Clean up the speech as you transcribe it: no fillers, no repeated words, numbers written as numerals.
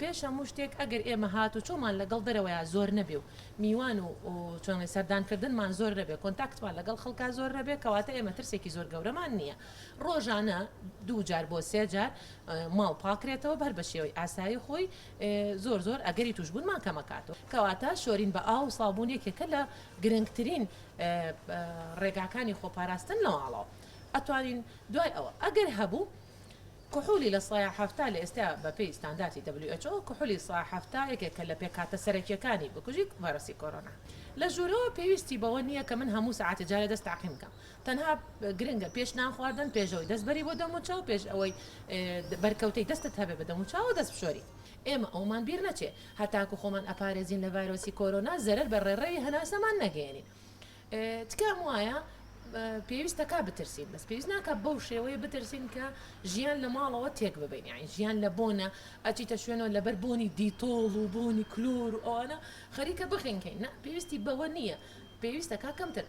پێش هەموو شتێک ئەگەر ئێمە هاتوچۆمان لەگەڵ دەرەوەیا زۆر نەبێ و میوان و چۆن سەردانکردنمان زۆر نەبێ، کۆنتاکتمان لەگەڵ خەڵکا زۆر نەبێ، کەواتە ئێمە ترسێکی زۆر گەورەمان نییە. ڕۆژانە دوو جار بۆ سێ جار ماڵ پاکرێتەوە هەر بە شێوەی ئاسایی خۆی زۆر زۆر ئەگەری توشبوونمان کەمەکاتەوە. کەواتە شۆرین بە ئاو و سابوون یەکێکە لە گرنگترین ڕێگاکانی خۆپاراستن لە ماڵەوە. ئەتوانین دوای ئەوە ئەگەر هەبوو کحولی 70% لە ئێستا بە پێی ستاندارتی WHO کحولی 70% یەکێکە لە پێکهاتە سەرەکیەکانی بکوژی ڤایرۆسی کۆرۆنا. لە ژوورەوە پێویستی بەوە نییە کە من هەموو سەعاتێ جارێ دەست تەعقیم بکەم. تەنها گرنگە پێش نان خواردن پێش ئەوەی دەست بەری بۆ دەم و چاو پێش ئەوەی بەرکەوتەی دەستت هەبێ بە دەم و چاوە دەست بشۆریت. ئێمە ئەوەمان بیر نەچێ هەتاکو خۆمان ئەپارێزین لە ڤایرۆسی کۆرۆنا زەرەر بە ڕێڕەوی هەناسەمان نەگەیەنین. تکام وایە پێویستە کا بترسین بەس پێویست ناکە بەو شێوەیە بترسین کە ژیان لە ماڵەوە تێک ببین یاعنی ژیان لە بۆنە ئەچیتە شوێنەوە لەبەر بۆنی دیتۆڵ و بۆنی کلۆر و ئەوانە خەریکە بخنکەین نا پێویستی بەوە نییە پێویستە کا کەمتر.